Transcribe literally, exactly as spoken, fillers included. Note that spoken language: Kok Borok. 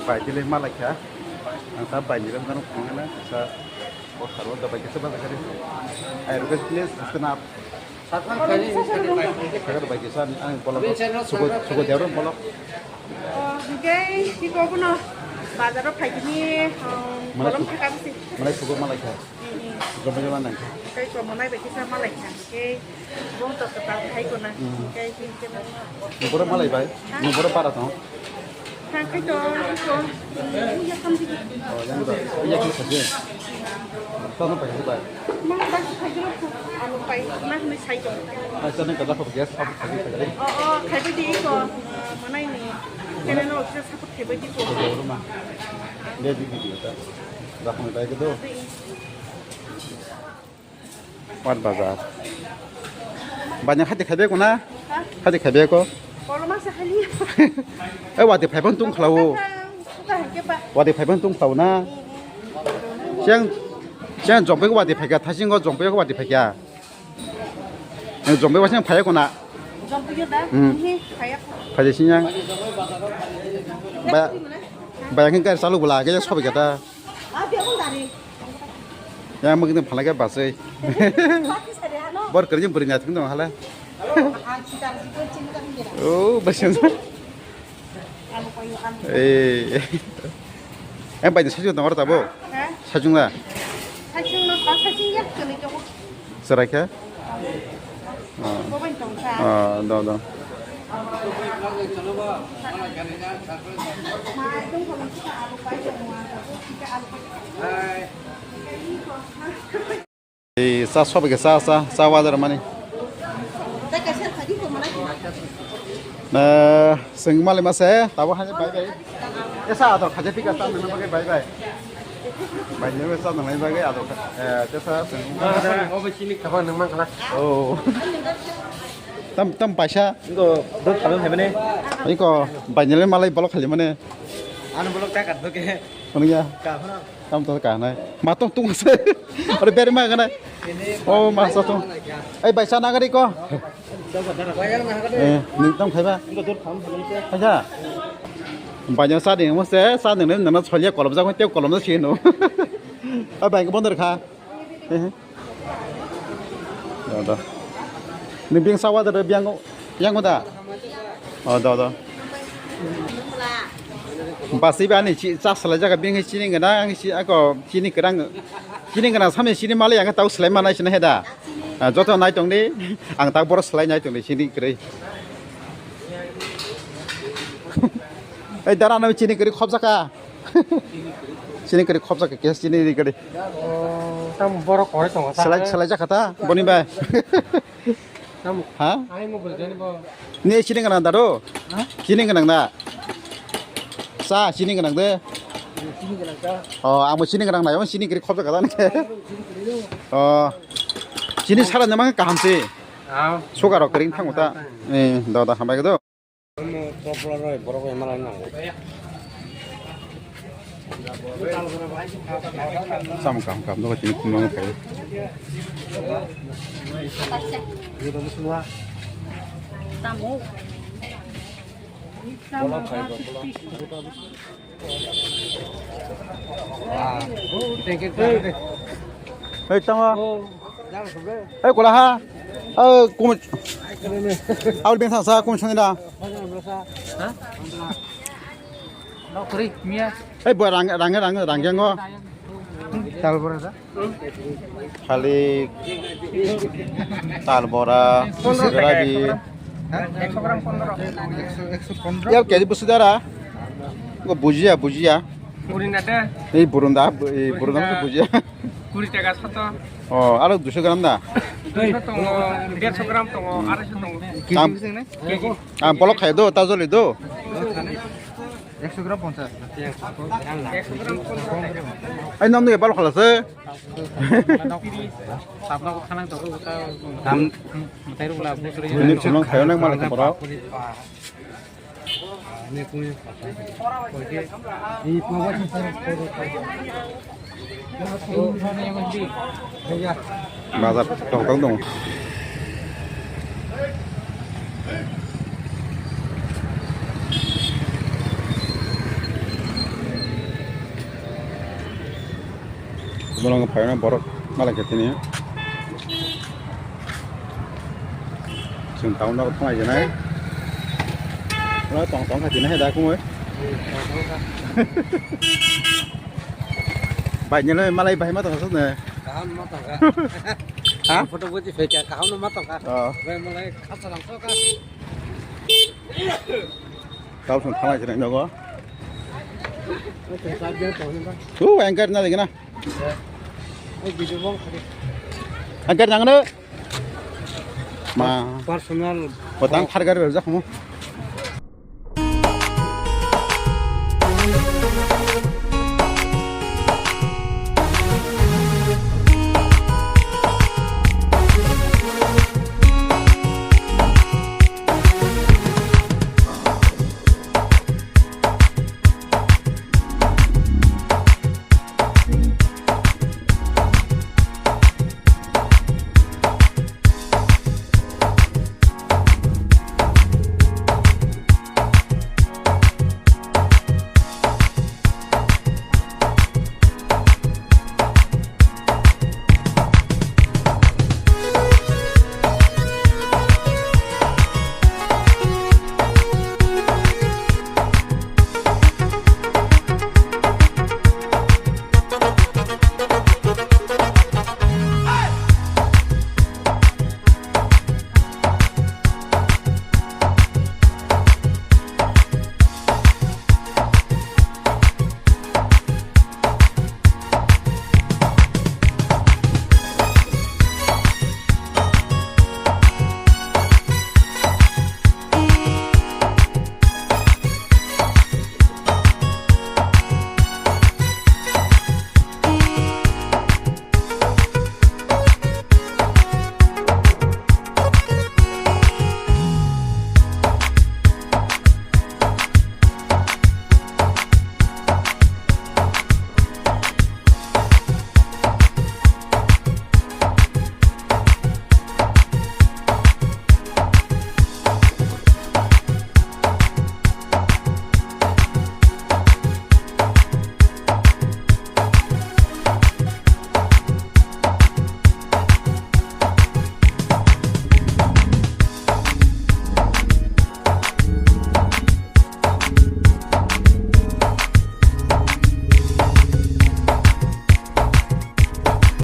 Bai tile malai kha. Ang ta bai ni bang kano phunukna sa o saro da bai kisa ba kare. Ai rugas please, stand up. Sakar bai kisa ang bolok sugo sugo jaro bolok. Hingke ki ko bono bazaro phaikini bolong thakam si. Malai sugo malai kha. Jomai jomai nang kha. Kai ko malai bai kisa malai kha. Hingke Bo to kwtal khai ko na. Hmm. Kai tin ke na. Nuboro malai bai. Ha? Nuboro para tong. Khai to ko. Ya kam di. Oh, yang da. Ya ki saje. Tano pai bai. Ma ba khai ko. Anu pai. Na ni sai ko. Ai tano kada ko gas apa khai bai. Oh, oh, khai bai di ko. Manai ni. Kene no se support khai bai di ko. Ko ma. Dia di video ta. Dah mulai ke tu. Wat bazar. Banyak hati khabe ko na? Ha? Hati khabe ko? Koloma sa hali. Eh, wati phaiban tung khlawo. Suka hake ba. Wati phaiban tung khlawo na? Siang, siang jompe ko wati phaika, thasing ko jompe ko wati phaika. Eh, jompe wasing phaya ko na? Jompe yo da. Hmm. Ni phaya ko. Phaya sinyang. Ba, ba yang kar salu bula, kaya sobi kata. Abi aku dari. Yang mungkin phalai ke basai. Bor kerja beri nyating dong hala. Oh, basai. Eh. Yang banyak saja dong orang tabo. Hah? Sajung lah. Sajung no, sajung ya, kena jauh. Serai khe? Ah. Ah, do, do. Ei, sa sob ke sa, sa, sa wajar mani. Na, seng mali mase, tabo hanya bai bai. Esa ador khaje pika sa nang bage bai bai. Bai nang sa nang bai bai ador. Eh, tesa seng. Obo sini kapan nang mang kala. Oh. Tam, tam paisa. Iko dot khalam hai mane. Iko bai nang malai bolok khali mane. Anu bolok ta kat doke. Mane ya. Ka phano. Tam to ka nai. Ma tong tung se. Ore beri ma ka nai. Oh, ma sa tong. Ai bai sa na gari ko. Eh, ning tong khai ba. Aja. Banyak sa ding mo se, sa ding nem nana cholia kolom ja ko te kolom ja sino. A bank bondor kha. Eh. Da da. Ni bing sawa da bing bing da. Oh, da da. Basi ba ni chi chak salai jaga bing hai chini gana ang si ako chini kerang. Chini gana samne chini mali ang tau salai manai sini heda. Ah, joto nai tong di. Ang tak boro salai nai tong di chini kerei. Ei dara na chini kerei khop jaka. Chini kari khopsa ke kes chini ri kari. Oh, tam borok koi tongo ta. Selai, selai jakha ta, boni bai. Tam. Ha? Ai mo bol jani bo. Ni chini ganang da ro? Ha? Chini ganang da. Sa chini ganang de. Chini ganang ta. Oh, ang bo chini ganang na, chini kari khopsa kata ni. Oh. Chini sara nama kaham si. Ah. Sugar rok kering thang ta. Eh, da da hambai do. Omo kopla roi borok ema lai nango. Sam kam kam no kachini kumang kai. Tamo. Bola khai ba bola. Hei, tama. Hei, kola ha. Oh, kum. Aul beng sa, sa, kum sangida. Hei, bo rang, rang, rang, rang, rang, rang, Tal bora da? Khali tal bora, sugarabi. Ekso gram pondro. Ekso, ekso pondro? Yau kedi busu dara. Ko bujia, bujia. Puri na de. Ei burunda, ei burunda busu bujia. Kuri taka sato. Oh, aro duiso gram da? Duiso tongo, derso gram tongo, araiso tongo. Kg. Kg. Ah, bolok khai do, ta joli do. Ekso gram ponchas. Ai, nang nui bal khala se. Sabna ko khanang to ko ta. Dam. Mutai ruk la bus ri. Ini chulong khayo nang mal ko boro. Ini kuni. Bazar tong tong dong. Bolong phaina borok malai khe tini. Chwng town o thanglai janai. Oro tong tong kha tini hai da kumui. Bai nyelo malai bai ma tong sas ne. Kaham ma tong kha. Ha? Photo buji phai kha, kaham no ma tong kha. Oh. Bai malai khasa lang so kha. Tau song thanglai janai nogo. Oke, sab dia tong ni ba. Tu anchor na lagi na. Ang kar jang no. Ma. Personal. Potang thar gar berjak mo.